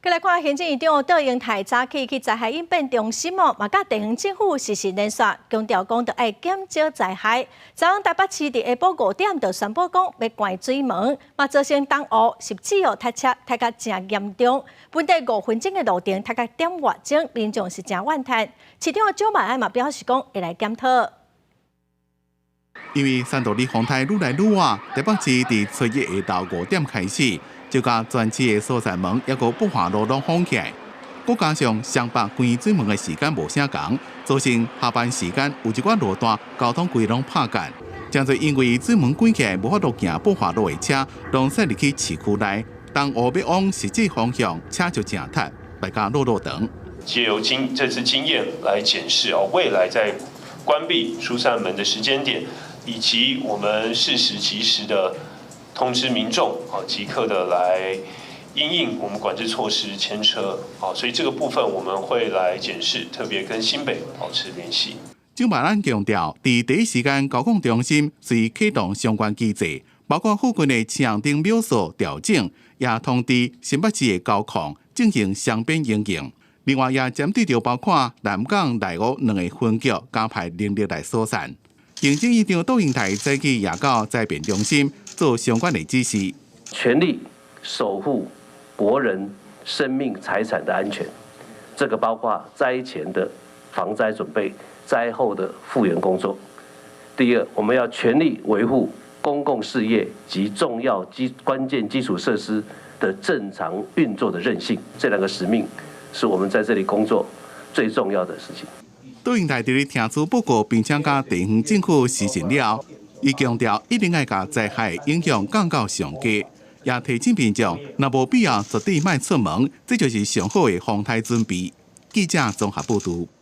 閣來看行政院長卓榮泰早起去災害應變中心哦，嘛佮地方政府實時連線，強調講著愛減少災害。昨昏台北市佇下晡5點就宣布講欲關水門，嘛造成東湖汐止哦塞車塞甲誠嚴重。本地5分鐘的路程塞甲點外鐘，民眾是誠怨嘆。市長蔣萬安嘛表示講會來檢討。因為珊杜麗風台愈來愈倚，台北市佇初一下晝5點開始，就共全市的疏散門抑閣布華路攏封起來，閣加上雙北關水門的時間無相仝，造成下班時間有一寡路段交通規攏拍結。誠濟因為水門關起來無法度行布華路的車，攏駛入去市區內，東湖欲往汐止方向，車就誠塞，排甲落落長。藉由經這次經驗來檢視哦，未來在關閉疏散門的時間點，以及我們適時及時的通知民眾啊，即刻的來因應我們管制措施遷車啊，所以這個部分我們會來檢視，特別跟新北保持聯繫。蔣萬安強調，佇第一時間交控中心隨啟動相關機制，包括附近的青紅燈秒數調整，也通知新北市的交控進行雙邊應用。另外，也針對著包括南港、內湖兩个分局加派人力來疏散。行政院長卓榮泰早起也到災變中心做相關的指示，全力守護國人生命財產的安全，這個包括災前的防災準備、災後的復原工作。第二，我們要全力維護公共事業及重要基關鍵基礎設施的正常運作的韌性。這兩個使命是我們在這裡工作最重要的事情。卓榮泰佇咧聽取報告，並且佮地方政府視訊了，伊強調一定愛共災害影響降到上低，也提醒民眾，若無必要絕對莫出門，這就是上好的防颱準備。記者綜合報導。